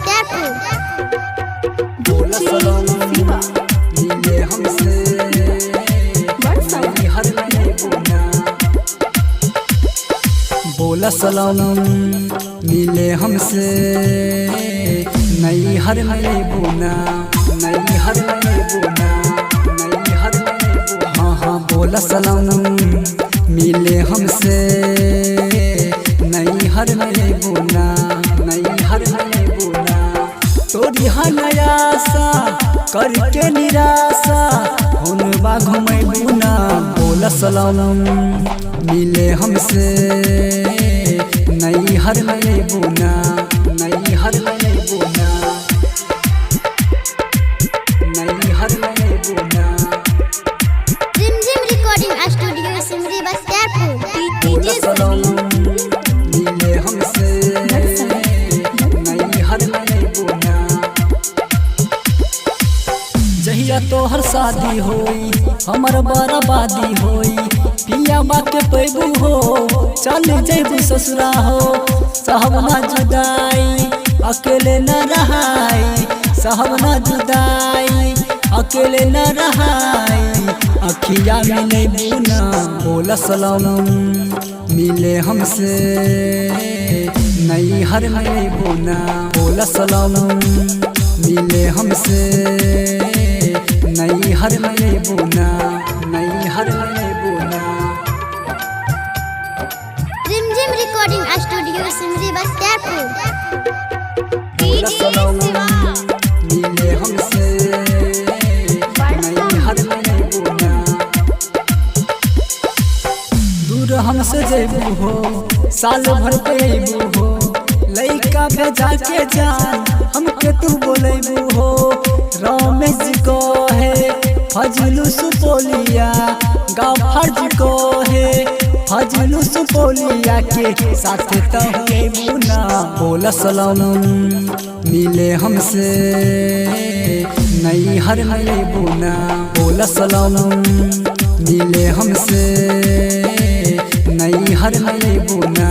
बस्तियारपुर। बोला सनम शिवा मिले हमसे बरसा। नैहर में अइबू ना। बोला सनम मिले हमसे नैहर में अइबू ना, नैहर में अइबू ना, नैहर में अइबू। हाँ हाँ बोला सनम मिले हमसे नैहर में अइबू ना, नैहर में अइबू ना। तोरी हनयासा करके निराशा हुनबा घुमैबू ना। बोला सलाम मिले हमसे नैहर में अइबू ना, नैहर में अइबू ना, नैहर में अइबू ना। रिमझिम रिकॉर्डिंग स्टूडियो, सिमरी बस्तियारपुर। बोला सलाम मिले हमसे नैहर में अइबू ना। जहिया तोहर शादी होई हमर बर्बादी होई, पिया बा के पैबू हो चल जैबू ससुरा हो। सहब ना जुदाई अकेले न रहाई, सहब ना जुदाई अकेले न रहाई। अखिया मिले ना। बोला सलाम मिले हमसे नैहर में अइबू ना। बोला सलाम मिले हमसे नैहर में अइबू ना, नैहर में अइबू ना। रिमझिम रिकॉर्डिंग स्टूडियो, सिमरी बस्तियारपुर। बोला सलाम मिले हमसे नैहर में अइबू ना। दूर हमसे जैबू हो साल भर पे अइबू हो, लइका भेजा के जान हमके तू बोलैबू हो। रमेश जी को है फजलू सुपोलिया गाँव फर्ज को है फजलू सुपोलिया के साथ तो अइबू ना। बोला सलाम मिले हमसे नैहर में अइबू ना। बोला सलाम मिले हमसे नैहर में अइबू ना।